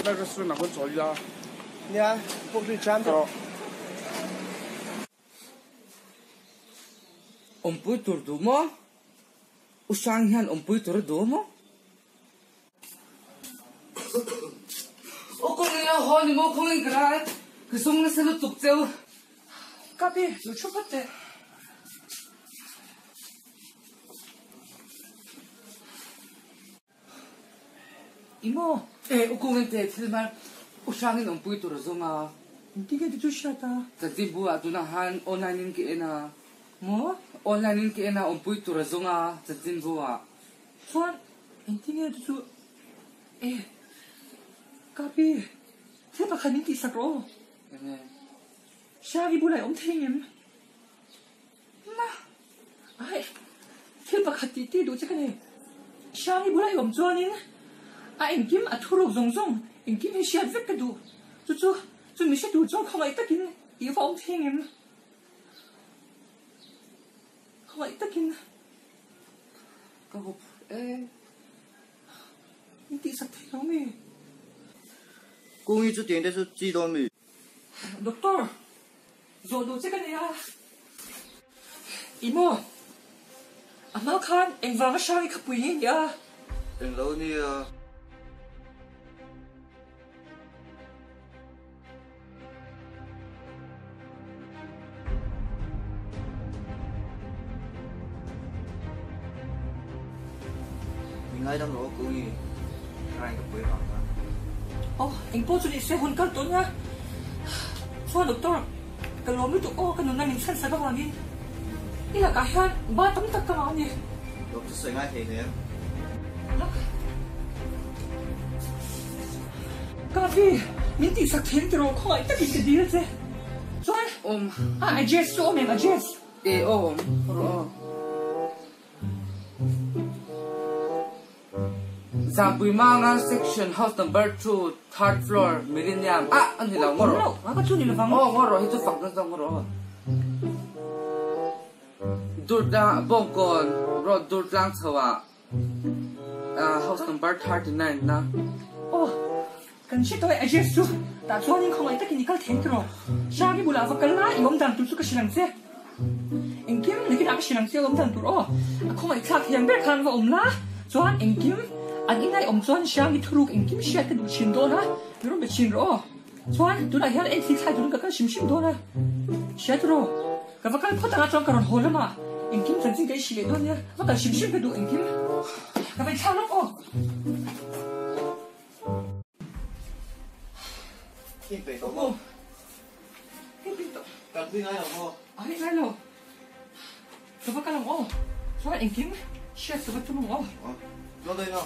那个是哪个左右啊？ Nia, pawh ri ṭam tawh. Awmpui tur duh maw? U Hrang hian awmpui tur a duh maw? U kawng ilo haw ni maw khawngin ka ral ka zawng nasa lutuk cheu. Ka pi, lo thu phawt teh. I maw? E, u kawngin te thil hmar u Hrangin awmpui tur a zawng a. Engtin nge ti chu hriat a? Chanchin bu ah tunah han online in ka en a. Maw? Online in ka en a, awmpui tur a zawng a chanchin bu ah. Chuan engtin nge ti chu e, ka pi, thil pakhat min tihsak rawh aw. Enge? Hriat i bulah i awm thei ngem? Na, ai, thil pakhat tih tih duh che ka nei. Hriangi bulah i awm chuanin a engkim a thuruk zawng zawng engkim hi hriat vek ka duh. Chu chu, chu mi hre tur chuan khawngaih takin i va awm thei ngem? Khawngaih takin. Ka hup e. Min tihsak thei lo mi? Kungi chu tiang te chu chi dawn mi? Doctor, zawh duh che ka nei a. I maw? A hma khan engvanga Hrangi kha pui nge nia? Englo nia. Min ngaidam rawh Kungi, Hrangi ka pui vang khan. Aw, engpawh chu ni se hun kal tawh nia. Chuan doctor, ka lawm lutuk aw ka nunna min chhan sak avangin i lakah hian ba tam tak ka ngah a ni. Doctor sawi ngai thei hle. Ka pi, min tihsak thei ang tiraw khawngaih takin ka dil che. Chuan, a address chu awm em address? E awm rawh aw. Zangpui Manga section house number 2 third floor Millennium ah a ni lo ngaw rawh. Aw ngaw rawh hi chu fak dawn zawk ngaw rawh aw. Durtlang Bawngkawn road Durtlang chho ah house number 39 na. Aw kan hre tawh e address chu tah chuanin khawngaih takin i kal thei tiraw. Hrang i bulah va kal la i awm dan tur chu ka hrilh ang che. Engkim nakinah ka hrilh ang che awm dan tur aw. A khawngaih thlak hian ber khan va awm la chuan engkim an inai awm chuan Hrangi thuruk engkim hriat ka duh thin dawn a, mi rawn be thin rawh aw. Chuan tunah hian en thli thlai turin ka kal hrim hrim dawn a, hria tiraw? Ka va kal phawt anga chuan ka rawn haw lamah engkim chanchin ka i hrilh leh dawn nia, va kal hrim hrim ka duh engkim ka vei thlak lawk aw. I peih tawh maw? Ka peih tawh. Kalpui ngai lo maw? Ai ngai lo. Ka va kal ang aw. Chuan engkim hriat ka va tum ang aw. Aw, lo daih lo.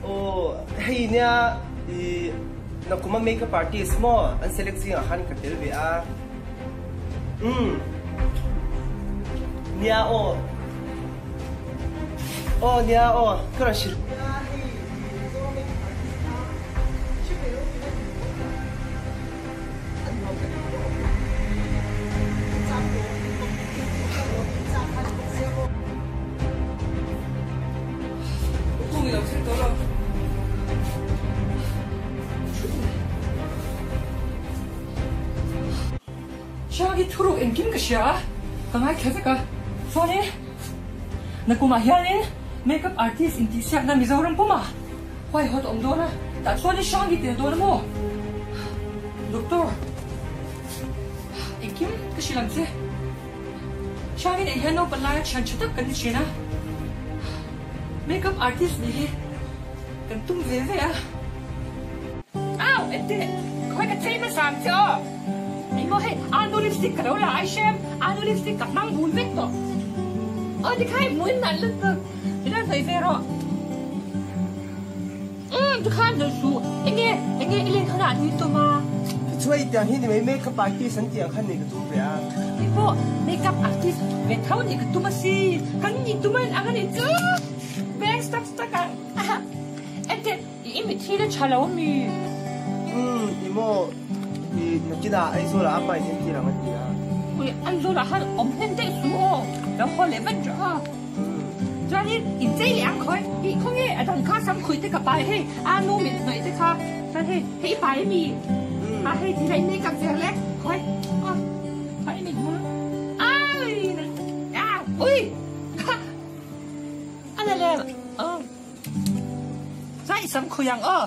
Aw hei nia i nakuma makeup artist maw an select zingah khan ka tel ve a umm nia aw aw nia aw ka rawn hrilh nia hei Mizoram makeup artist kha hre ve lo tih a ni bawk a a nuam ka ti pawh ka chak tawh Kung ilo thil tawh lo. Hriang hi thuruk engkim ka hria a, ka ngaithla vek a. Chuanin nakumah hianin makeup artist intihsiakna Mizoram puma huaihawt a awm dawn a, tah chuanin Hriang hi tel dawn a maw? Doctor. Engkim ka hrilh ang che. Hriangin ei hian naupang laia thian tha tak kan ni thin a. Makeup artist nih hi kan tum ve ve a. Au ente khawi ka chei hmasa ang che aw. Engmaw hei anu lipstick ka lo la ai hrem anu lipstick ka hmang bul vek tawh. Aw tikha i hmuin nalh lutuk ila hnawih ve rawh. Umm tikhan hnawih suh. Enge enge i len hunah ni tum a? Tichuan i tiang hi ni mai makeup artist an tih ang khan nih ka tum ve a. Kei pawh makeup artist ve tho nih ka tum a si. Kan nih tum a in ang a nih chu. Beng stuck stuck ang. Enteh i mit hi la tha lo ami? Umm i maw i nakinah Aizawlah a pa in entir ang a ti a. Ui Aizawlah khan awm hnem daih suh aw. Lo haw leh vat rawh a. Chuanin inchei leh ang khawi ih khawnge a dang kha sam khuih te ka pai hei a nu mit hnawih te kha chuan hei hei i pai ami a hei ti la in make up vel e khawi aw khawi i mit hmul ai a ui kha a la lem aw chuan i sam khuih ang aw a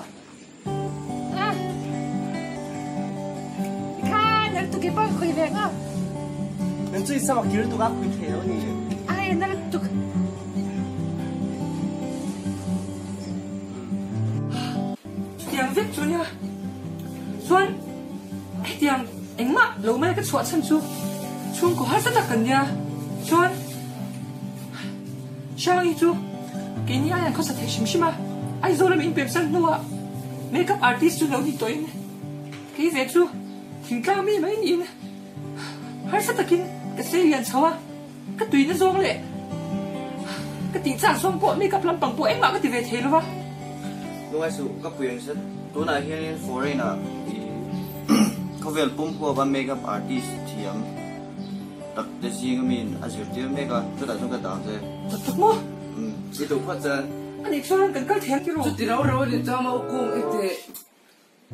tikhan nal tuk i pawh khuih ve ang aw. Nan chu i sam a kir tuk a khuih thei lo ni. Ai nal tuk. Chutiang vek chu nia. Chuan hetiang engmah lo mai ka chhuah chhan chu chhungkaw harsa tak kan nia. Chuan Xiaoyi chu keini aiah khawsa thei hrim hrim a, Aizawl lam inpemsan hnuah makeup artist chu lo ni tawhin kei ve chu thingtlang mi mai niin harsa takin ka sei lian chho a. Ka tuina zawng leh ka tih chak zawng pawh makeup lampang pawh engmah ka ti ve thei lo va. Lungai suh, ka pui ang zet. Tunah hianin foreign ah i khawvel pum huapa makeup artist thiam tak te zing ami in a zirtir mek a, chutah chuan ka dang che. Tak tak maw? Umm, i duh phawt chuan. Anih chuan kan kal thei ang tiraw? Chuti rau rau a ni chuan maw kung i teh.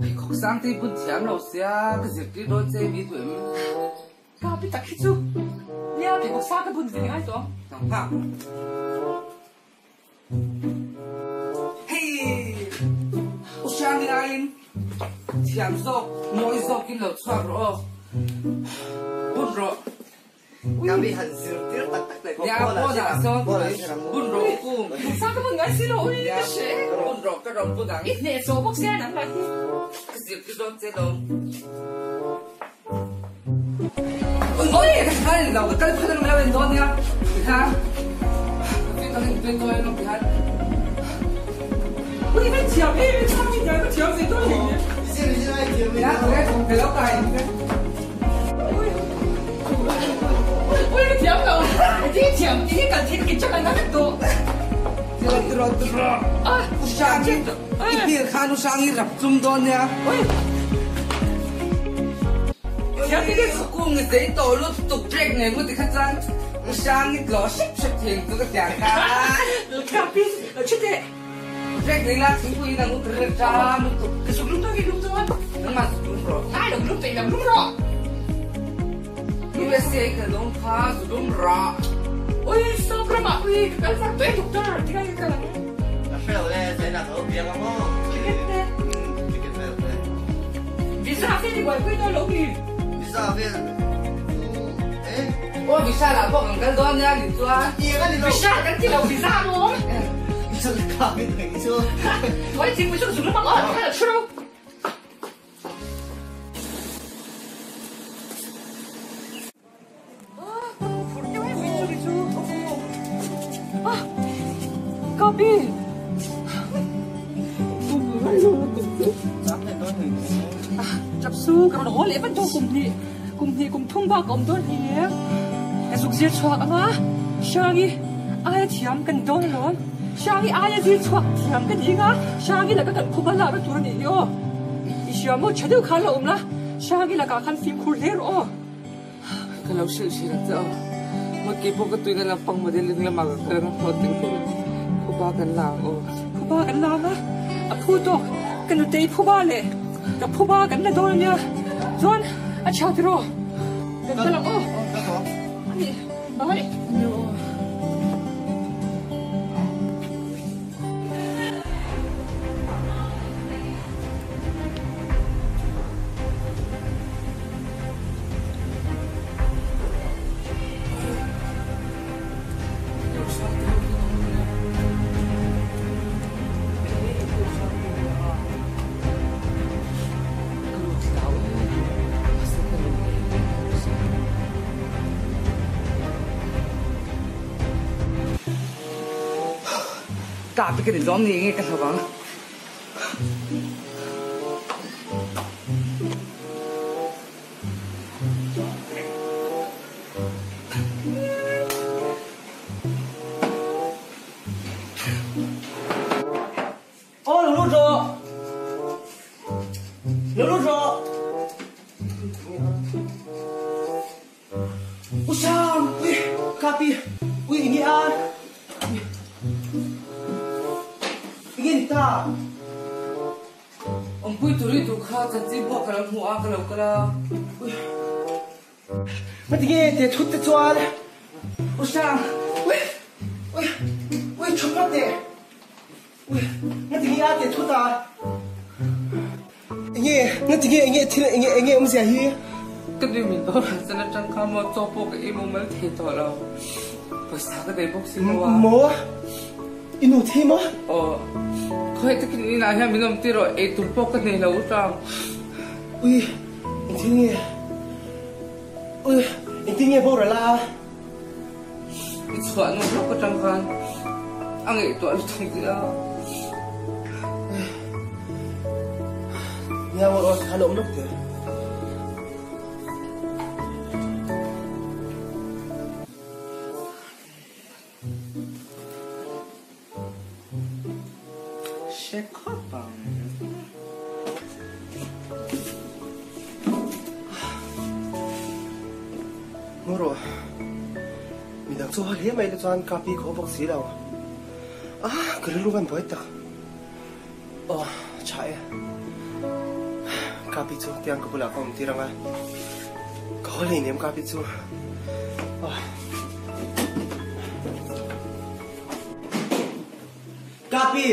Pheikhawk sang te hi bun thiam lo sia ka zirtir dawn che mi duh em? Ka pi tak hi chu nia pheikhawk sang ka bun ve ngai tawh ang. Nang nghak. Hei! U Hrang laiin thiam zawk, mawi zawkin lo chhuak rawh aw. Bun rawh. Kami han zirtir tak tak leh Nia pawnah sawn bun rawh u kung. Sa ka bun ngai si lo ui ka hre. Bun rawh ka rawn bun ang. I hneh zawh bawk sia nang lah hi. Ka zirtir dawn che lo. Ui ka kal lo ka kal phal ang lo en dawn nia. Tikhan ka fit ang in tui tawi ang tikhan. Ui ka thiam em em chang mi ka thiam ve dawn hle. Nia ka lo kai. I hmel khan u Sangi rap tum dawn nia. Kung i zei tawh lut tuk trek nei maw tikha chuan u Sangi tlawh hrep hrep thei ang chu ka ti ang kha. Trek nei la thingpui in ang u ka ram lutuk. Nangmah zuk lum rawh. USA ka lung kha zu lum rawh. Ui sap ramah ui ka kal chak tawh e doctor ti kai ka kal ang. Ka hre lo le zainah ka lo biak ang maw. Ticket te. Ticket vel te. Visa vel i buaipui dawn lo mi. Visa vel chu e. Aw visa lah pawh kan kal dawn nia ni chuan. Tiang a ni lo. Visa kan ti lo visa maw. Ka min thei chu. Ui thingpui chu ka zuk lam ang aw ti khan a thu ro. Hrangi aia zir chhuak thiam ka ni anga Hrangi laka kan khup a lakna tur a nih hi aw. I hria maw tha deuh khan la awm la, Hrangi lakah khan fimkhur hle rawh aw. Ka lo hrilh thin ang che aw. Mawki pawh ka tuina lampang modeling lamah ka kal anga hlawhtling thei khupa kan la ang aw. Khupa kan la ang a, a phu tawk ka nutei phuba leh ka phuba kan la dawn ania. Chuan a chhia tiraw? Kan kal ang aw. Ani bye. Ka pi ka ni lawm ni nge ka hlo ang. Lo lut rawh. U Sang, ui Kapi, ui enge a? Enge ni ta? Awmpui turi tur kha chanchin pawh ka lo hmu a, ka lo kal a. Ui. Ngatinge te thut te chuan? U Sang, ui, ui, ui thu phawt teh. Ui, ngatinge a te thut a? Enge, ngatinge enge thil enge enge awmzia hi? Ka nui min boral chan atang kha maw chaw pawh ka ei mumal thei tawh lo. Pawisa ka nei bawk si lo a. Maw? I nu thei maw? Aw, khawi takin inah hian min awm tir rawh, ei tur pawh ka nei lo u Tang. Ui, engtin nge? Ui, engtin nge boral a? I chhuah nu hlawk atang khan a ngaihtuah lutuk che a. Nia aw aw khan awm lawk teh. Hre khawp ang. Ngaw rawh. Midang chu haw hle mai te chuan ka pi khaw bawk si lo. Ah, ka rilru van buai tak. Aw, tha e. Ka pi chu tiang ka bulah ka awm tir ang a. Ka haw hleinem ka pi chu. Aw. Ka pi!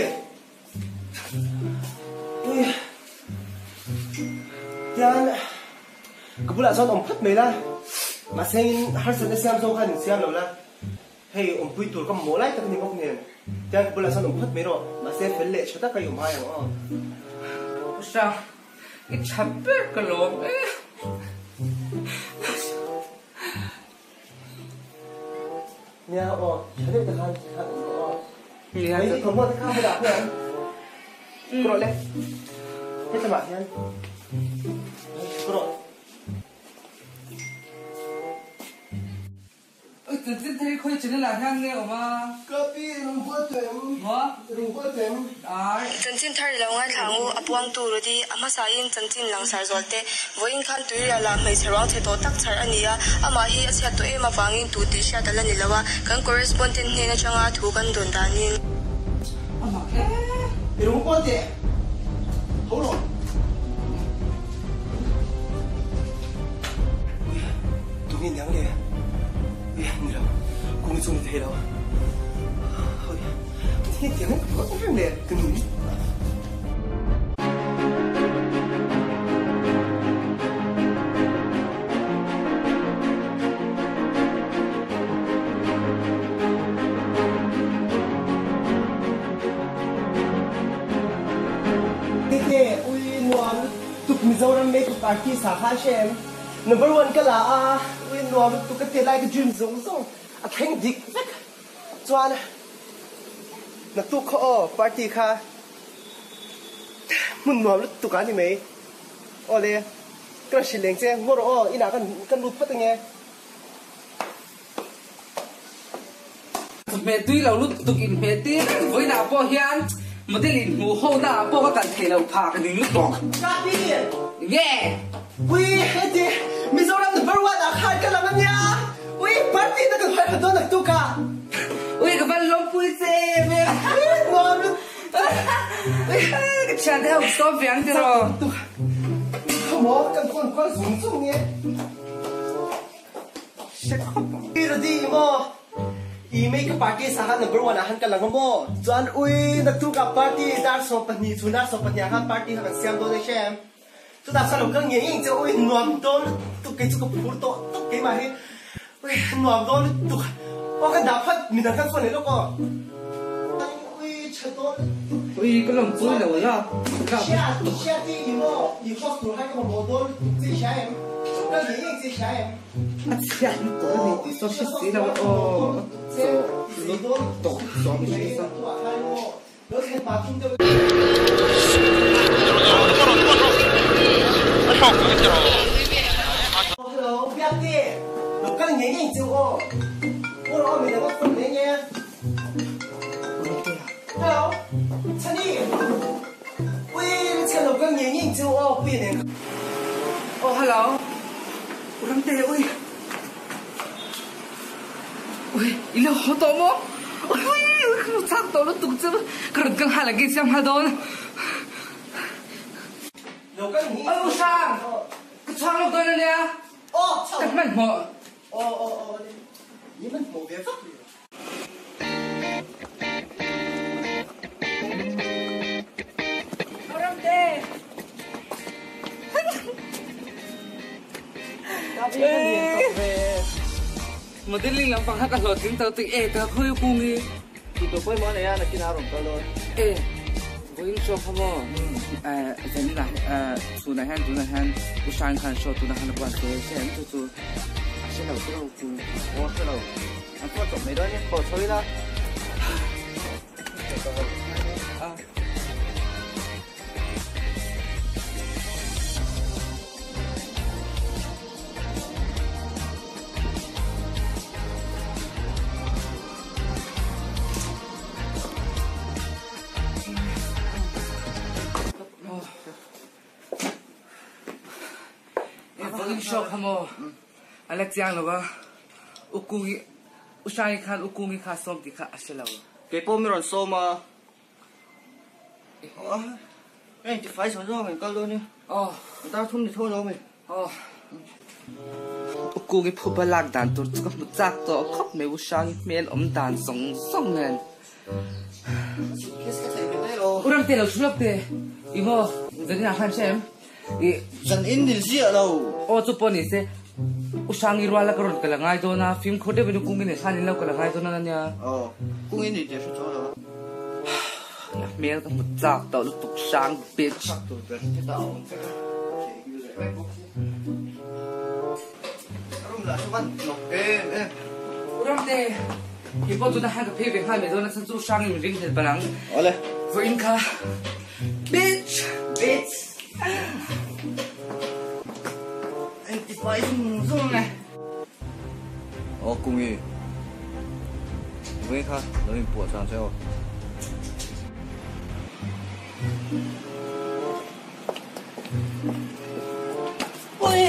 Ui. Tiang ka bulah chuan awm phawt mai la. Mahse in harsatna siam zawng khan in siam lo la. Hei awmpui tur ka mamawh lai tak a ni bawk nen. Tiang ka bulah chuan awm phawt mai rawh. Mahse fel leh tha taka i awm hai ang aw. Usha, i tha ber ka lawm e. Nia aw, tha deuh te khan ti khan awm rawh aw. Nia. Hei thawmhnaw te kha bulah hian. Ku rawh le. Hetlama hian. Ku rawh. Oi chanchin thar hi khawi channel ah hian nge awm a? Ka pi rungkual tuem. Maw? Rungkual tuem. Ai. Chanchin thar i lo ngaithla ang u, a puangtu Rody, a hmasain chanchin langsar zual te, vawiin khan tuirial ah hmeichhe ruang chhe tawh tak chhar a ni a, amah hi a chhiat tawh em avangin tu tih hriat a la ni lo a, kan correspondent hnen atanga thu kan dawn danin. Amah e. I rungkual teh. Ho rawh. Ui, tunge niang le? Ui, ni lo, kung chu ni thei lo. Ui, tinge tiang in ka phawt reng le, ka nu. Tete, ui, nuam lutuk Mizoram makeup artist ah khan hre em? Number one ka la a, ui nuam lutuk ka ti lai ka dream zawng zawng a thleng dik vek. Chuan naktuk khaw aw party kha hmun nuam lutuk ah ni mai. Aw le, ka rawn hrilh leng che, ngaw rawh aw, inah kan lut phawt ange. Hmeh tui lo lutuk in hmeh tir reng vawiinah pawh hian model in hmuh ho na ah pawh ka kal theih loh phah ka ning lutuk. Kapi! Nge? Ui heti Mizoram number one ah khan ka lang ania! Ui party na kan hawi khat dawn naktuk ah! Ui ka van lawmpui che em em! Ui nuam lutuk! Ui ka thian te ho sawm ve ang tiraw? Khawmaw kan phone kual zung zung nge? Hre khawp ang. I ready maw? I makeup artist ah khan number one ah khan ka lang a maw? Chuan ui naktuk ah party dar 12 chhun dar 12 ah khan party kha kan siam dawn e hrem. Chutah chuan lo kal ngei ngei che ui nuam dawn lutuk kei chu ka phur tawh tuk keimah hi ui nuam dawn lutuk aw kan dah phawt midang khan phone leh lawk aw. Ui tha dawn lutuk. Ui ka lawmpui lo la ka Hria hria ti i maw i host tur hai ka mamawh dawn lutuk che i hria em? Kal ngei ngei che i hria em? A chhiat lutuk a ni tih saw hre si lo aw a chaw lutuk sawm hre sa. kal ngei ngei ang che u aw Puia nen. Aw hello U Ramte ui Ui i lo haw tawh maw? Ui ui ka lo chak tawh lutuk chu ka rawn kal nghal ang ka insiam nghal dawn. Lo kal ngei Aw U Hrang ka chhuak lawk dawn ania Aw chho ka hmanhmawh. Aw aw aw ni hmanhmawh ve vak lo. Modeling lampang kha ka hlawhtling to tik e ka khawi kung hi. Ti to pawimawh a nei a nakin a rawn kal dawn. E vawiin show kha maw zanin ah chhunah hian tunah hian U Shine khan show tunah khan a buatsaih a hre em chu chu a hre lo tiraw kung. Aw hre lo. An phone chawp mai dawn nia, call chho ila. E vawiin show kha maw a la chiang lo a. Ukungi, U Hrangi khan Ukungi kha a sawm tih kha a hre lo. Kei pawh mi rawn sawm a. Hei tifai chho zawng in kal dawn i. Aw. Dar thum ni tho lo mi. Aw. Ukungi phuba lak dan tur chu ka hmu chak tawh khawp mai U Hrangi hmel awm dan zawng zawng nen. U Ramte lo thu lawk teh. I maw zanin ah khan hre em? I. Zan in ni ziah lo. Aw chu pawh ni se. U Hrangi ruala ka rawn kal a ngai dawn a, fimkhur deuhin u Kungin leh Hranin lo kal a ngai dawn a nia. Aw, Kungin ni tih a hre chuang lo a. A hmel ka hmu chak tawh lutuk Hrang bitch. Chak tur ber hetah a awm vek a, a thei hmel leh vek bawk si. A room lah chu van hnawk em em. U Ramte, kei pawh tuna hian ka phei ve nghal mai dawn a, chhan chu U Hrangin min ring hlel palh ang. Awle. Vawiin kha bitch. Bitch. Engti pai zung zung e. Aw Kungi, vawiin kha lo inpuah chang che aw. Ui!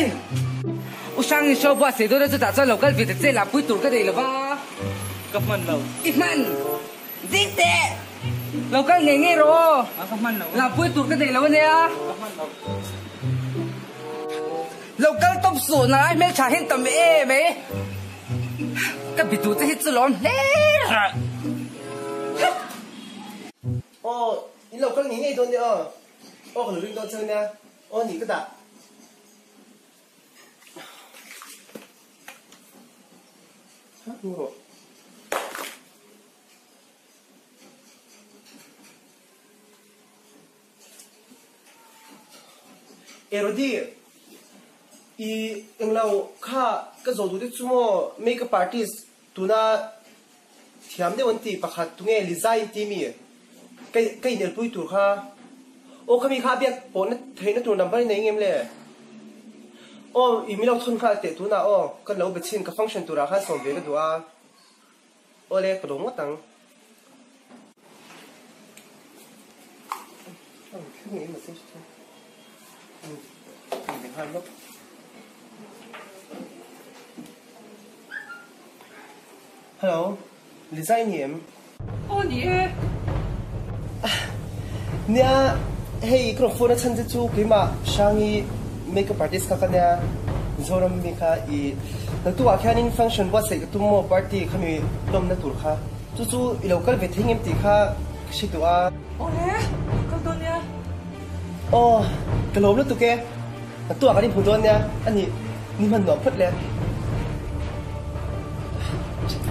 U Hrangin show buatsaih dawn a chutah chuan lo kal ve ta che lah pui tur ka nei lova. Ka hman lo. I hman! Ding teh! Lo kal ngei ngei rawh aw! A ka hman lo. Lahpui tur ka nei lo ania. Ka hman lo. Lo kal tawp suh na lai hmeltha hian tam em e. Ka bi duh che hi chu lawm hle rah. Aw, in lo kal ngei ngei dawn nia aw. Aw ka lo ring dawn che ania. Aw ni ka dah. Ha, hmu rawh. Erodi, i englo kha ka zawh duh te chu maw makeup artist tuna thiam deuh an ti pakhat tunge Lizai an ti mi ka ka inelpui tur kha aw khami kha a biak pawhna theihna tur number i nei ngem le aw i milo thawn nghal teh tunah aw ka lo be chhin ka function turah khan sawm ve ka duh a. Awle, ka dawm ngawt ang. Hello, Liza i ni em? Aw ni e. Nia, hei ka rawn phone a chhan che chu keimah Hrangi makeup artist kha ka nia, Mizoram mi kha i naktukah khianin function buatsaih ka tum maw party khami lawmna tur kha chu chu i lo kal ve thei ngem tih kha ka hre duh a. Aw le, kal dawn nia. Aw, ka lawm lutuk e, naktukah kan inhmu dawn nia, a nih ni hman nuam phawt le.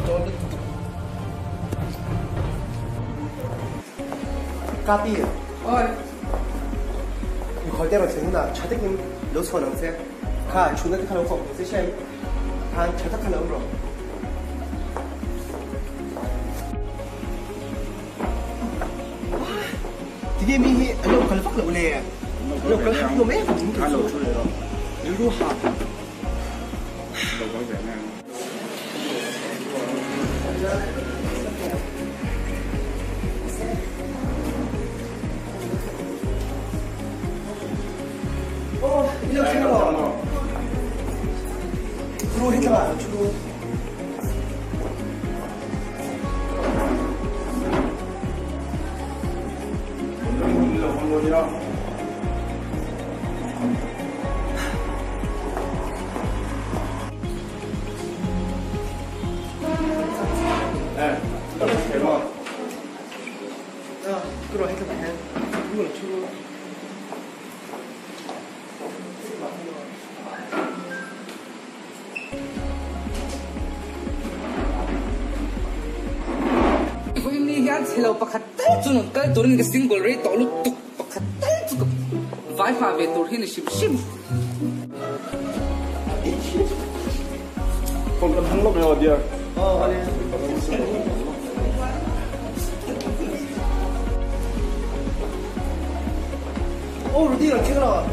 Dawn lutuk. Kapi. Oi. Mi khawi te rawn thlen hunah tha takin lo chhuan ang che. Kha chhunna te kha lo kawp ang che hriain khan tha tak kha lo awm rawh. Tige mi hi an lo kal vak loh le. An lo kal har hlawm em em An lo thu leh rawh. Rilru hah. Lo kal ve mai ang. hetla lo thu. Kal turin ka single rei tawh lutuk pakhat tal chu ka vai hma ve tur hi ni hrim hrim. Phone kan hmang lawk emaw dear? Aw ale. Aw Rudy rawn thleng rawh.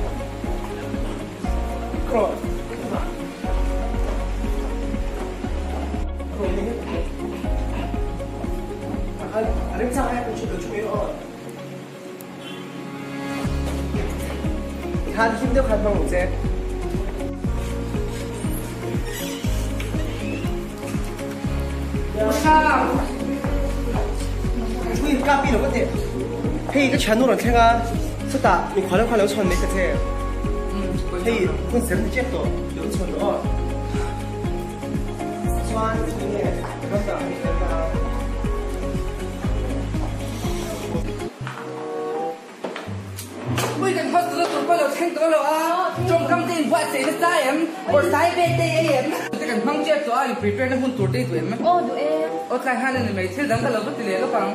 Rawh. Khan him deuh khan hmang ang che. Ui ka pi lo ka te. Hei ka thiannu rawn thleng a, chutah mikhual ho kha lo chhawn mai ta che. Hei hun ser ni tep tawh, lo chhawn rawh aw. Chuan enge ram dangah hi kal ta a. Ui kan hospital tur pawh lo thleng tawh lo a, tawngkam te in buatsaih nasa em, bawrhsai ve te ei em. Te kan hmang chiah tawh a, in prepare na hun tur te i duh em? Aw duh e. Aw tlai han a ni mai, thil dang ka lo va ti leh lawk ang.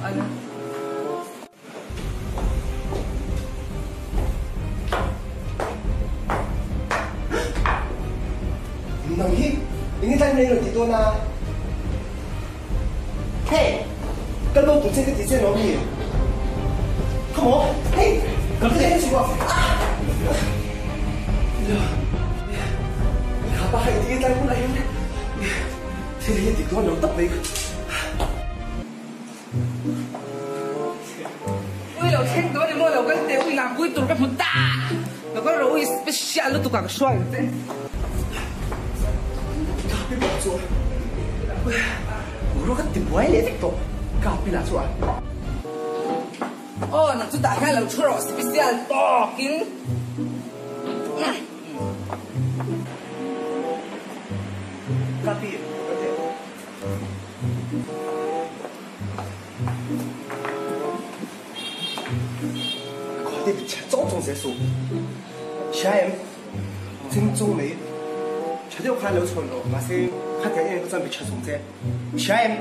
Ala. Nang hi eng nge tlai mai rawn ti dawn a? Hey! Kal bo tur che ka ti che lawm ni? Come on! Hey! Kal ta leh chu a! Ah! Kha pa kha engtin nge tlai hunah hian thil hi a dik dawn lo tak mai. Ui lo thleng tawh a ni maw lo kal teh ui lam pui tur ka hmu ta lo kal rawh ui special lutuk ah ka hruai ang che. Ka pi bawk chu ui boruak a ti buai leh vek tawh ka pi lah chu a. Aw nang chu tah hian lo thu rawh special tawk in. Ka pi ka teh. Khawte bi chhe chawng chawng zel suh. Hria em? Ching chung mai tha deuh khan lo chhawn rawh mahse khatiang em kha chuan bi chhe chung che. Hria em?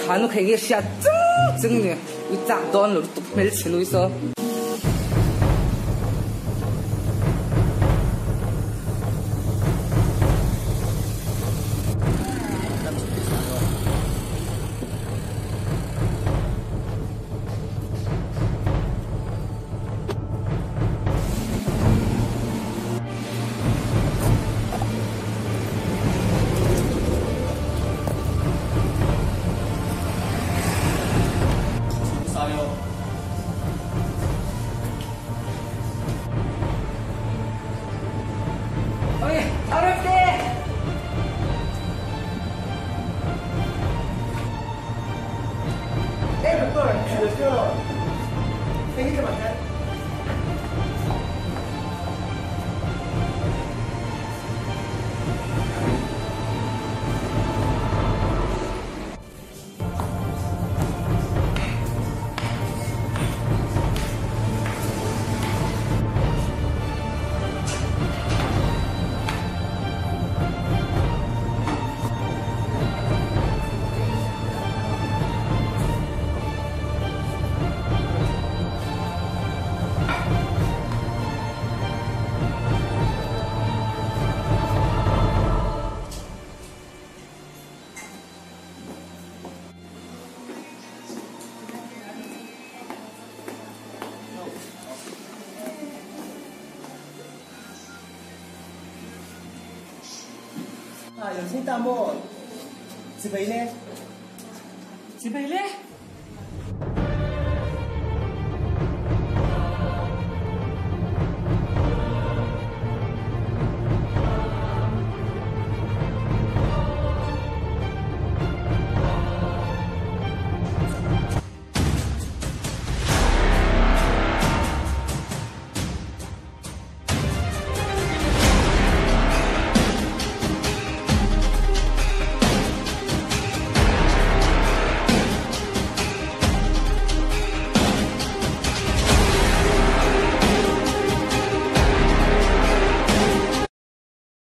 Kha nu kha nge hria chung chung ni i chak dawn lo lutuk hmelchhe nui saw. Ah, lo thleng ta maw? Chibai le. Chibai le.